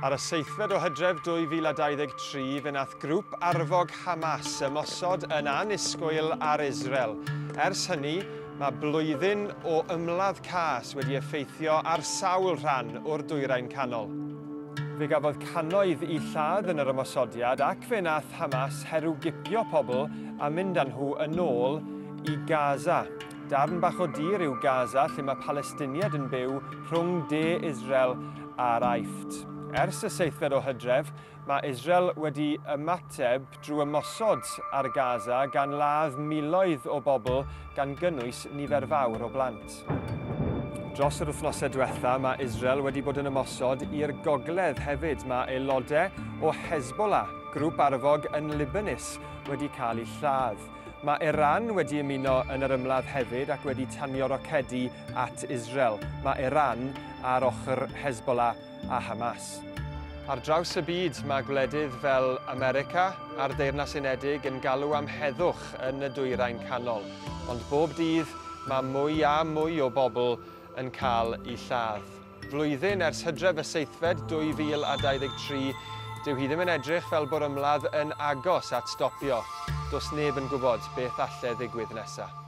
Ar y 7fed o Hydref 2023, fe nath grŵp arfog Hamas ymosod yn annisgwyl ar Israel. Ers hynny, mae blwyddyn o ymladd cas wedi effeithio ar sawl rhan o'r Dwyrain Canol. Fe gafodd cannoedd eu lladd yn yr ymosodiad ac fe nath Hamas herwgipio pobl a mynd â nhw yn ôl i Gaza. Darn bach o dir yw Gaza lle mae Palestiniaid yn byw rhwng de Israel a'r Aifft. Ers y 7fed o Hydref, mae Israel wedi ymateb drwy ymosod ar Gaza gan ladd miloedd o bobl, gan gynnwys nifer fawr o blant. Dros yr wythnosau diwetha, mae Israel wedi bod yn ymosod i'r gogledd hefyd. Mae aelodau o Hezbollah, grŵp arfog yn Libanus, wedi cael eu lladd. Mae Iran wedi ymuno yn yr ymladd hefyd ac wedi tanio rocedi at Israel. Mae Iran ar ochr Hezbollah a Hamas. Ar draws y byd, mae gwledydd fel America a'r Deyrnas Unedig yn galw am heddwch yn y Dwyrain Canol. Ond bob dydd, mae mwy a mwy o bobl yn cael eu lladd. Flwyddyn ers Hydref y 7fed 2023, dyw hi ddim yn edrych fel bod ymladd yn agos at stopio. Does neb yn gwybod beth alle ddigwydd nesaf.